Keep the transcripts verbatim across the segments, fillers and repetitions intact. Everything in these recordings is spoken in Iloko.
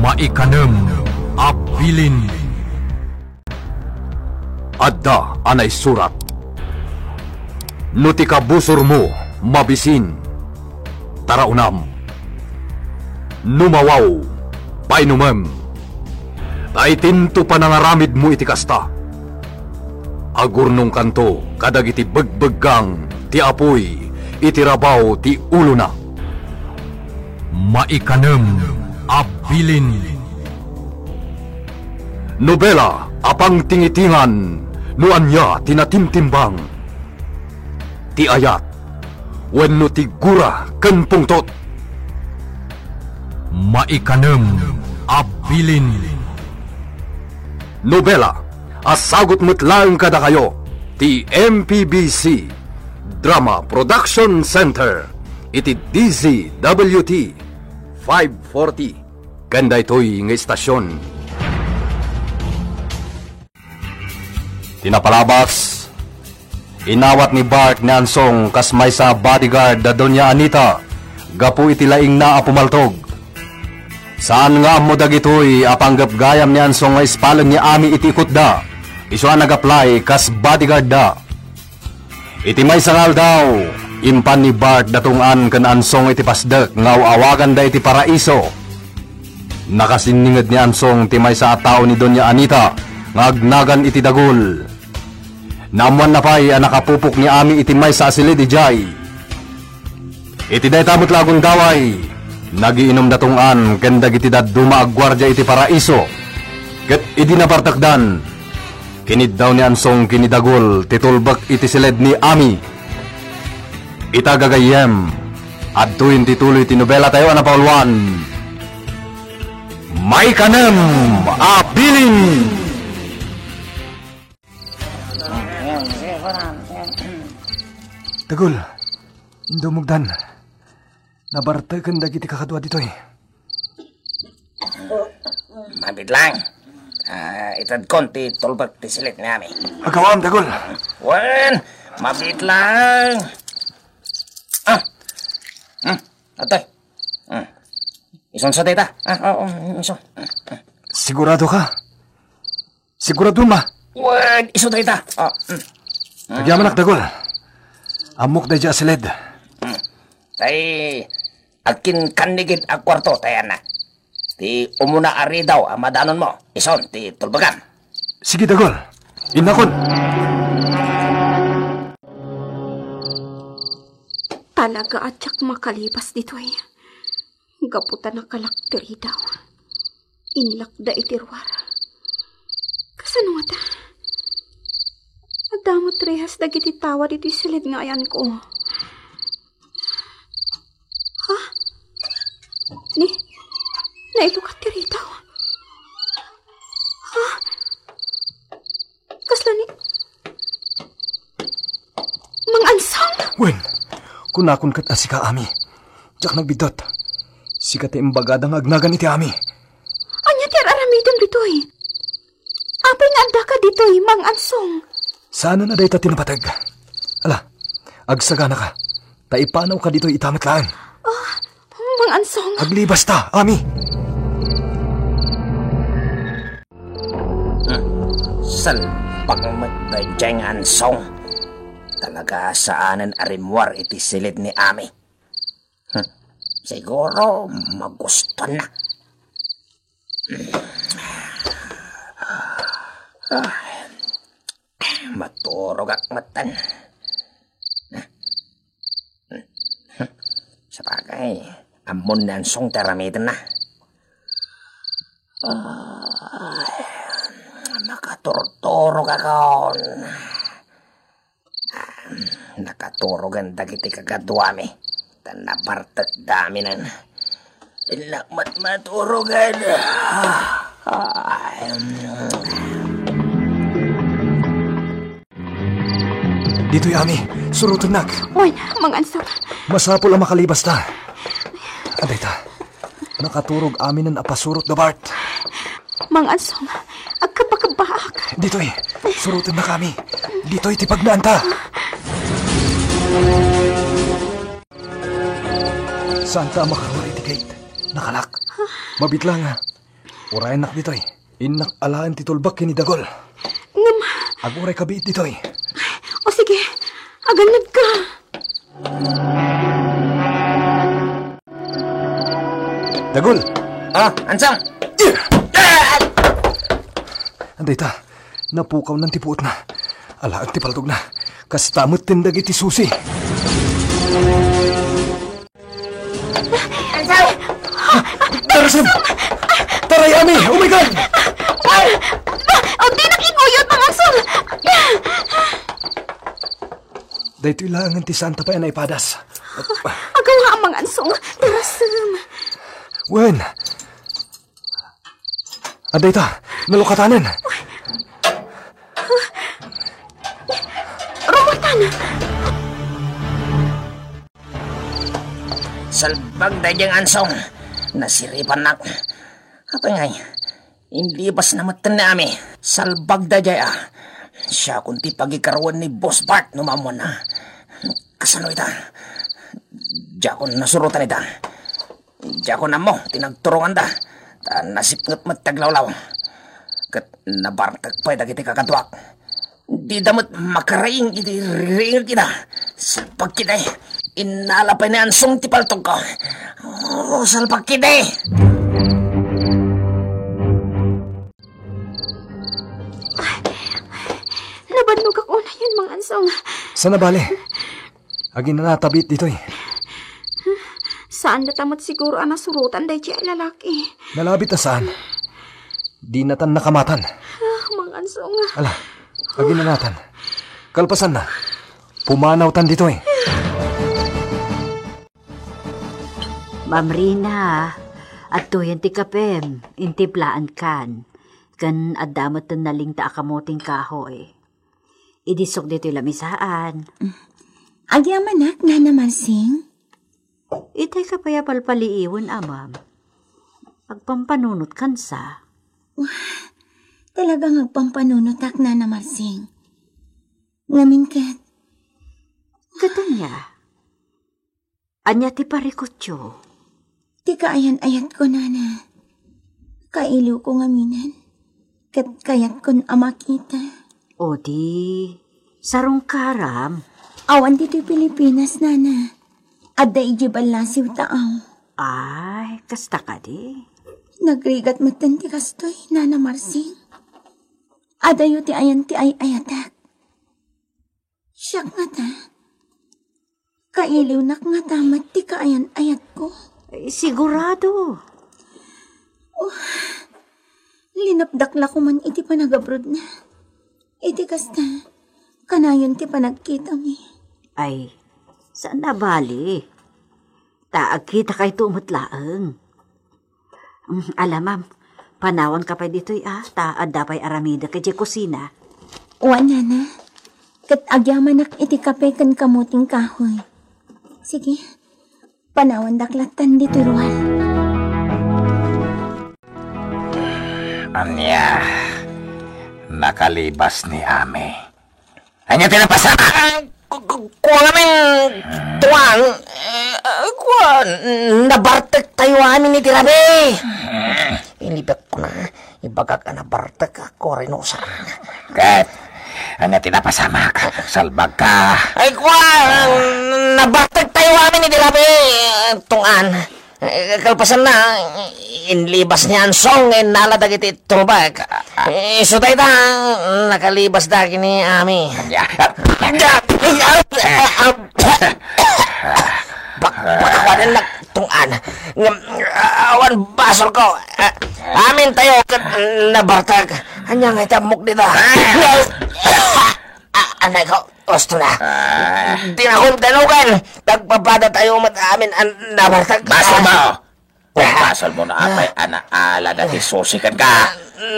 Maikanem a bilin. Adda a naisurat, "No ti kabusormo mabisin, taraonam. No mawaw, painomem. Ta itinto panangaramidmo iti kasta, agurnongkanto kadagiti begbeggang ti apuy iti rabaw ti ulona." Maikanem a bilin. Nobela a pangtingitingan no ania ti natimtimbang, ti ayat, wenno ti gura ken pungtot. Maikanem a bilin. Nobela a sagut met laeng kadakayo ti M P B C Drama Production Center iti D Z W T five forty ken daytoy nga istasyon. Ti napalabas, inawat ni Bart ni Ansong kas maysa a bodyguard da Doña Anita gapu iti laingna a pumaltog. Saan nga ammo dagitoy a panggep gayam ni Ansong nga ispaleng ni Ami iti ikutda, isu a nag-apply kas bodyguardda. Iti maysa nga aldaw, impan ni Bart da Tong-an ken Ansong iti pasdek nga aw-awaganda iti Paraiso. Nakasinninged ni Ansong ti maysa a tao ni Doña Anita nga agnagan iti dagul. Naammoanna pay a nakapupok ni Ami iti maysa a silid idiay. Iti dayta met la a gundaway, nagiinum da Tong-an ken dagiti dadduma a guardia iti Paraiso, ket idi nabartekdan, kiniddaw ni Ansong ken ni Dagul ti tulbek iti silid ni Ami. Ita gagayyem, adtoyen ti tuloy ti nobelatayo a napauluan, Maikanem a Bilin. Dagul, indumogdan. Nabarteken dagiti kakadua ditoy. Mabit lang. Ah, itedkon ti tulbek ti silid ni Ami. Agawam, Dagul. Wen, mabit lang. Ah. Hmm, atoy. Hmm. Isunsa dayta? Ah, oo, isu. Sigurado ka? Sigurado ma? Wen, isu dayta. Ah, hmm. Agyamanak, Dagul. Ammok daydi a silid. Hmm. Tay, agkinkannigid a kuarto, tay anna. Ti umuna a ridaw a madanonmo, isun ti tulbekam. Sige, Dagul. Innakon. Talaga a diak makalibas ditoy. Gapu ta nakalak ti ridaw. Inlakda iti ruar. Kasano ngata? Adda met rehas dagiti tawa ditoy silid nga ayanko. Ha? Ni, nailukat ti ridaw. Ha? Kasla ni Mang Ansong? Wen, kunakon ket a sika, Ami. Diak nagbiddut. Sika ti imbagada nga agnagan iti Ami. Ania ti ar-aramidem ditoy? Apay nga addaka ditoy, Mang Ansong? Saanen a dayta ti napateg. Ala, agsaganaka. Ta ipanawka ditoy ita met laeng. Ah, Mang Ansong. Aglibasta, Ami. Hmm. Salbag met daydiay nga Ansong. Talaga saanen a rimmuar iti silid ni Ami. Hmm. Siguro magustuanna. Ah, maturogak metten. Sabagay, ammon ni Ansong ti aramidenna. Ay, makaturturogakon. Nakaturogan dagiti kakaduami. Ta nabartekdaminen. Innak met maturogan. Ditoy, Ami. Surotennak. Wen, Mang Ansong. Masapul a makalibasta. Adayta. Nakaturog aminen a pasurot da Bart. Mang Ansong, agkabakabbaak. Ditoy, surotennak, Ami. Ditoy ti pagnaanta. Saanta a makaruar iti gate. Nakalak. Mabit lang, ha? Urayennak ditoy. Innak alaen ti tulbak ken ni Dagul. Ngem, Aguray kabiit ditoy. O sige, agannadka. Dagul! Ah, Ansong! Adda ita, napukawnan ti puotna. Alaen ti paltogna. Kasta met ten dagiti susi. Ansong! Darasem! Tarayami! Oh my God! Ay! Ah! Oh, dinak ikuyot, Mang Ansong! Daytoy laengen ti saanta pay a naipadas. Agawa, Mang Ansong! Darasem! Wen! Adda ita! Nalukatanen! Rumultan! Salbag daydiay nga Ansong. Nasiripannak. Apay ngay, inlibasna metten ni Ami. Salbag daydiay a. Siakon ti pagikaruan ni Boss Bart no maammoanna. Kasano ita? Diakon nasurotan ita. Diakon ammo ti nagturonganda. Ta nasipnget met ti aglawlaw. Ket nabartek pay dagiti kakaduak. Dida met makaraing iti riringek ida. Salbag ketdi. Innala pay ni Ansong ti paltogko. Oh, salbag ketdi. Nabannogak unayen, Mang Ansong. Saan a bale? Aginanata biit ditoy. Saan data met siguro a nasurotan daydiay a lalaki. Nalabit a saan. Dinatan nakamatan. Ah, Mang Ansong. Ala, aginanatan. Kalpasanna, pumanawtan ditoy. Ma'am Rina, adtoyen ti kapem, intiplaenkan. Ken adda met ti nalingta a kamuting kahoy. Idisok ditoy lamisaan. Agyamanak, Nana Marsing? Itay ka pay a palpaliiwen, Amam. Agpampanunotkan sa. Talagang agpampanunotak, Nana Marsing. Ngamin ket. Ket ania? Ania ti parikutyo? Ti kaayan-ayatko, Nana. Kailiwko ngaminen. Ket kayatkon a makita. O di, sarungkaram. Awan ditoy Pilipinas, Nana. Adda idiay ballasiw ta aw. Ay, kasta kadi? Nagrigat metten ti kastoy, Nana Marsing. Adayo ti ayan ti ay-ayatak. Siak ngata? Kailiwnak ngata met ti kaayan-ayatko? Ay, sigurado. Oh, linapdak la koman iti panagabrodna. Iti kasta, kanayon ti panagkitami. Ay, saan a bali? Ta agkitakayto met laeng. Mm, ala, ma'am, panawanka pay ditoy, a, ta adda pay aramidek idiay kusina. Wen, Nana. Ket agyamanak iti kape ken kamuting kahoy. Sige, panawandak lattan ditoy ruar. Ania, nakalibas ni Ami. Ania ti napasamak? Ah, ku-, ku-, kua ngamin, tuang. Eh, ah, kua, nabartek tayo amin iti rabii. Ilibak ko na, ibagak a nabartek, a, kua, Reynosa. Ket, ania ti napasamak? Salbagka. Ay, kua, nabartek tayo amin iti rabii, tuang. Eh, kalpasanna, inlibas ni Ansong nga innala dagiti tulbak. Eh, isu dayta, nakalibasda ken ni Ami. Ya. Bak-, bakawanan nagtungana. Ngem, awan basolko. Ah, amin tayo ket nabartek. Ania nga iti ammok dita? Ah, anay ko, gusto na. Ah. Di na kong danugan. Nagpapada tayo met amin an nabartek. Basol mo! Ah. Basol mo na apay a naala dati susi kenka.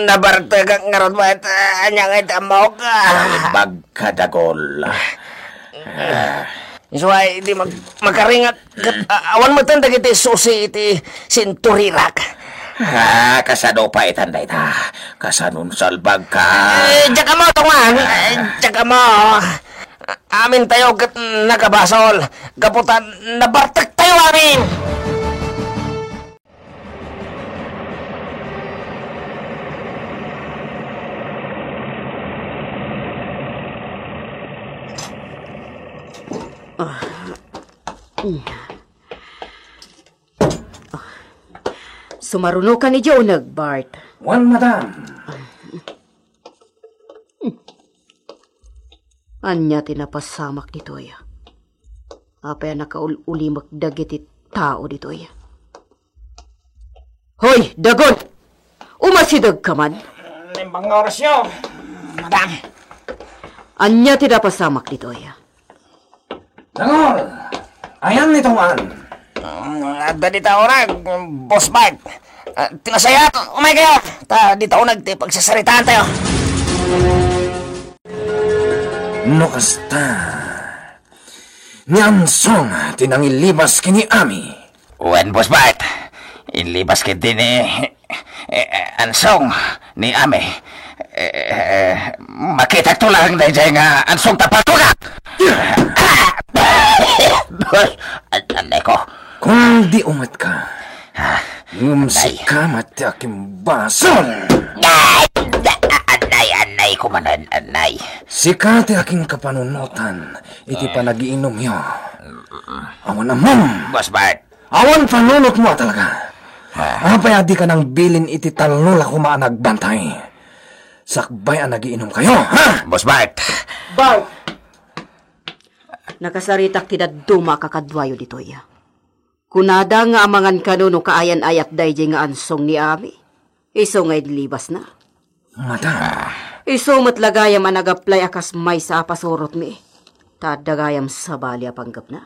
Nabartek ngarud met, ania nga iti ammok? Ay, bagka dagol. Ah. Isu ay, di mag-, makaringak. Ket, a-, awan metten dagiti susi iti sinturirak. Ah, kasano pay itan dayta? Kasanon salbagka? Eh, diak ammo, tuang. Eh, diak ammo. Amin tayo ket nakabasol. Gapu ta nabartek tayo amin. Sumarunokan idiay uneg, Bart. Wen, madam. Ania ti napasamak ditoy? Apay a nakaul-ulimek dagiti tao ditoy? Hoy, Dagon! Umasidegka man! Imbag nga orasyo, madam. Ania ti napasamak ditoy? Dangol! Ayan ni Tuan? Mm, adda dita uneg, Boss Bart. Ah, ti nasayaat, umaykayo. Ta dita uneg ti pagsasaritaan tayo. No kasta, ni Ansong ti nangilibas ken ni Ami. Wen, Boss Bart. Inlibas ketdi ni, eh, eh, Ansong ni Ami. Eh, eh, makitakto lang daydiay nga Ansong ta patunak. Boss, an-, anay ko. Kung di umat ka, ngem sika met ti akimbasol. Ay! Anay, anay ko manen, anay. Sika ti akin kapanunotan iti panagiinumyo. Awan ammom. Boss Bart. Awan panunotmo a talaga. Ah. Apay a dika nangbilin iti tallo la koma a nagbantay? Sakbay a nagiinumkayo, ha? Boss Bart. Bart! Nakasaritak ti dadduma a kakaduayo ditoy. Kunada nga amangan kano no kaayan-ayat daydiay nga Ansong ni Ami. Isu nga inlibasna. Madam. Isu met la gayam a nagaplay a kas maysa a pasurotmi. Ta adda gayam sabali a panggepna.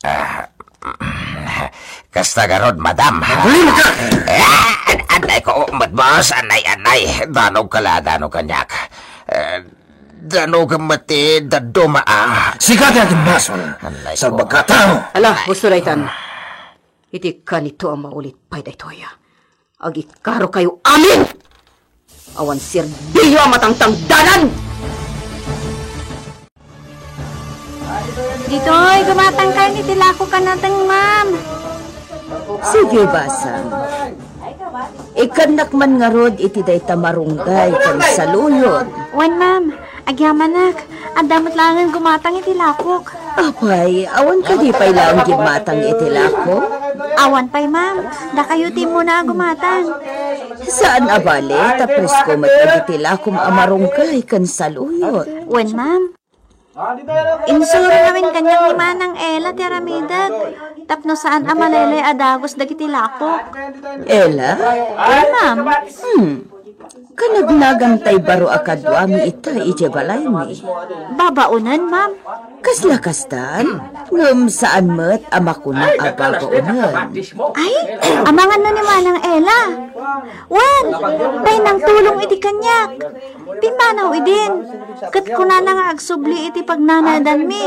Ah, kasta garud, madam. Agulimo ka! Ah, an-, anay ko met, boss. Anay, anay. Danogka la, danog kaniak. Eh, danogem met ti dadduma, ah. Sika ti agimbasol. Anay ko. Salbagka a tao. Ala, husto daytan. Iti kanito a maulit pay daytoy. Agikarokayo amin! Awan serbio a matangtangdanan! Ditoy, gumatangkayo iti lakok a nateng, ma'am. Sige, basang. Ikkannak man ngarud iti dayta marunggay ken saluyot. Wen, ma'am. Agyamanak. Adda met laengen gumatang iti lakok. Apay, awan kadi pay laeng gimmatang iti lakok? Awan pay, ma'am. Dakayo ti immuna a gumatang. Saan a bale, ta presko met dagiti lakom a marunggay ken saluyot. Wen, ma'am. Insuro ngamin kaniak ni Manang Ela ti aramidek tapno saan a malaylay a dagus dagiti lakok. Ela? Wen, ma'am. Hmm. Kanagnagantay baro a kaduami ita idiay balaymi. Babaonen, ma'am. Kasla kastan? Ngem saan met a makuna a babaonen. Ay, amangan no ni Manang Ela. Wen, pay nangtulong idi kaniak. Pimmanaw idin. Ket kunana nga agsubli iti pagnanaedanmi.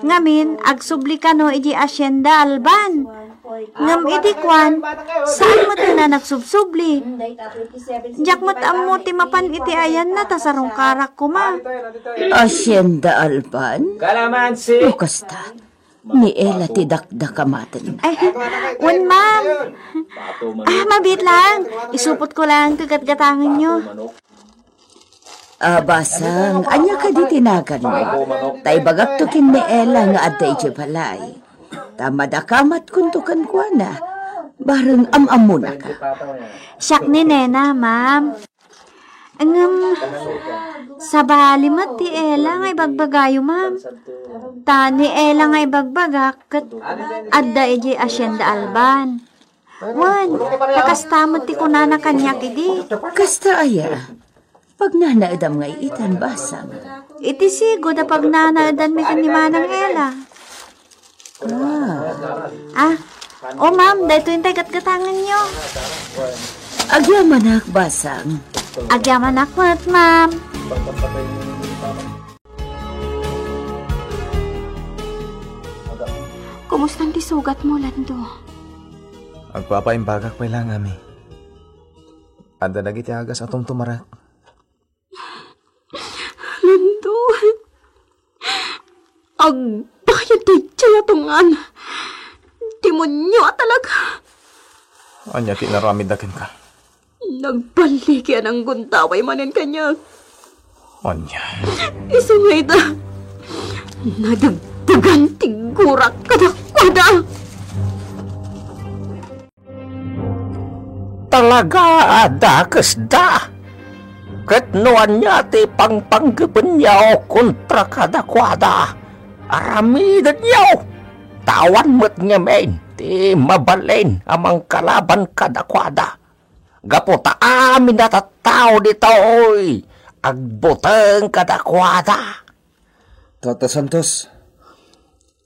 Ngamin, agsubli kano iti Hacienda Alban. Ngem iti kuan, saan met nga nagsubsubli. Diak met ammo ti mapan iti ayanna ta sarungkarak koma. Hacienda Alban? Kalamansi. No kasta, ni Ela ti dakdakamaten. Ay, wen, ma'am. Ah, mabiit lang. Isupot ko lang ti gatgatangenyo. Ah, basang, ania kadi ti naganmo? Ta ibagakto ken ni Ela nga adda idiay balay. Ta madakamatkonto kenkuana. Bareng am-ammonaka. Siak ni Nena, ma'am. Ngem, sabali met ti Ela nga ibagbagayo, ma'am. Ta ni Ela nga ibagbagak ket adda idiay Hacienda Alban. Wen, ta kasta met ti kunana kaniak idi. Kasta aya? Pagnanaedam ngay itan, basang. Iti sigud a pagnanaedanmi ken ni Manang Ela. Ah. Ah, o, ma'am, daytoy intay gatgatangenyo. Agyamanak, basang. Agyamanak met, ma'am. Kumusta ti sugatmo, Lando? Agpapaimbagak pay laeng, Ami. Adda dagiti agas a tumtumarak. Lando, agbayad daydiay a tungan. Demonio a talaga. Ania ti inaramidda kenka? Nagballigi a nanggundaway manen kaniak. Ania? Isu nga ita, nadagdagita Tagan ti gurak kadakuada. Talaga a dakesda. Ket no ania ti pangpanggepenyo kontra kadakuada, aramidenyo. Ta awan met ngamin ti mabalin a mangkalaban kadakuada. Gapu ta amin a tattao ditoy agbuteng kadakuada. Tata Santos.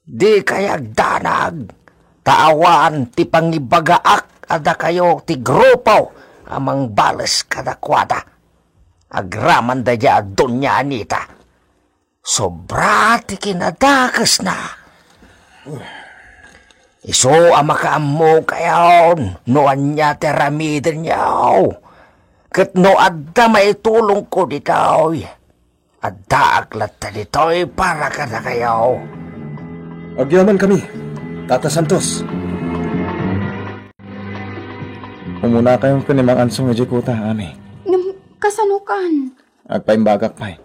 Dikay agdanag, ta awan ti pangibagaak a dakayo ti grupo a mangbales kadakuada. Agraman daydiay a Doña Anita. Sobra ti kinadakesna. Isu a makaammo kayon no ania ti aramidenyo. Ket no adda maitulongko ditoy, addaak latta ditoy para kadakayo. Agyamankami, Tata Santos. Umunakayon ken ni Mang Ansong idiay kuta, Ami. Ngem kasanokan? Agpaimbagak pay.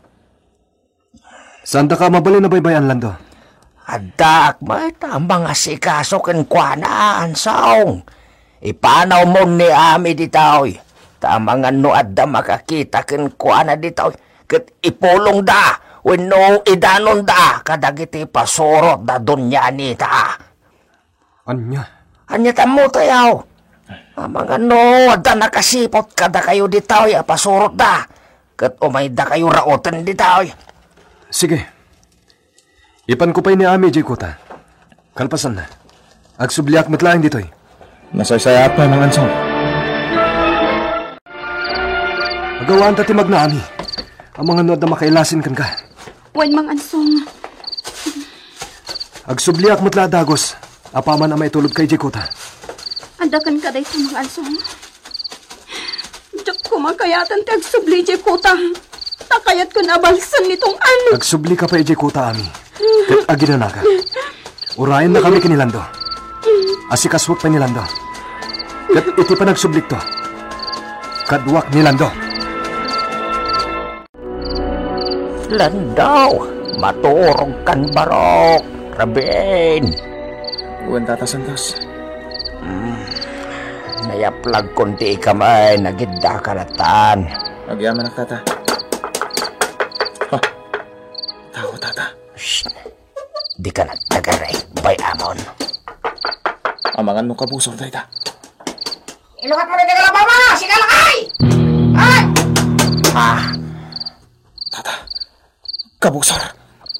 Saandaka a mabalin a baybay-an, Lando? Addaak met a mangasikaso kenkuana, Ansong. Ipanawmon ni Ami ditoy. Ta amangan no adda makakita kenkuana ditoy, ket ipulongda wenno idanonda kadagiti pasurot da Doña Anita. Ania? Ania ti ammotayo? Amangan no adda nakasiput kadakayo ditoy a pasurotda, ket umaydakayo rauten ditoy. Sige. Ipanko pay ni Ami idiay kuta. Kalpasanna, agsubliak met laeng ditoy. Nasaysayaat pay, Mang Ansong. Agawaanta ti magna, Ami. Amangan no adda makailasin kenka. Wen, Mang Ansong. Agsubliak met la a dagus, apaman a maitulodka idiay kuta. Adda kenka dayta, Mang Ansong. Diak koma kayatan ti agsubli idiay kuta. Ta kayatko a balsen ni Tong-an. Agsublika pay idiay kuta, Ami. Ket aginanaka. Urayennakami ken ni Lando. Asikasuek pay ni Lando. Ket iti panagsublikto, kaduak ni Lando. Lando, maturogkan barok, rabin. Wen, Tata Santos. Hmm, nayaplagkon ti ikam a nagidda kalatan. Agyamanak, Tata. Ha? Tao, Tata. Shh. Dika nagtagaray, bay-amon. Amangan no kabusor dayta. Ilukat mo dayta kalabama! Sika lakay! Ay! Ah. Tata, kabusor.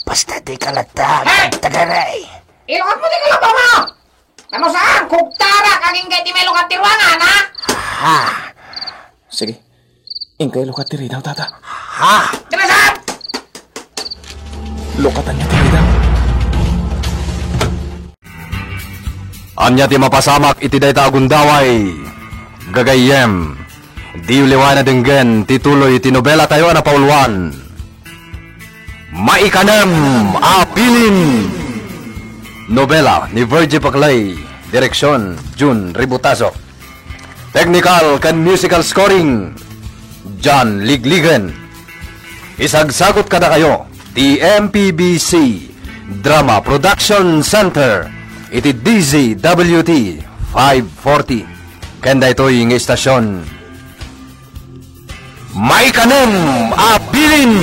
Basta dika latta, ay! Nagtagaray. Ilukat mo dayta kalabama! Ano saan? Kugtarak, agingga ti may lukat ti ruangan, ha? Ha? Sige. Inka ilukat ti ridaw, Tata. Ha? Dinasan! Lukatan niya ti ridaw. Ania ti mapasamak iti dayta a gundaway? Gagayyem, diyo liwayan a denggen ti tuloy ti nobelatayo a napauluan. Maikanem a Bilin. Nobela ni Virgie Paclay, direksyon, Jun Ributazo. Technical ken musical scoring, John Ligligen. Isagsagut kadakayo ti M P B C Drama Production Center iti D Z W T five forty. Ken daytoy nga istasyon, Maikanem a Bilin.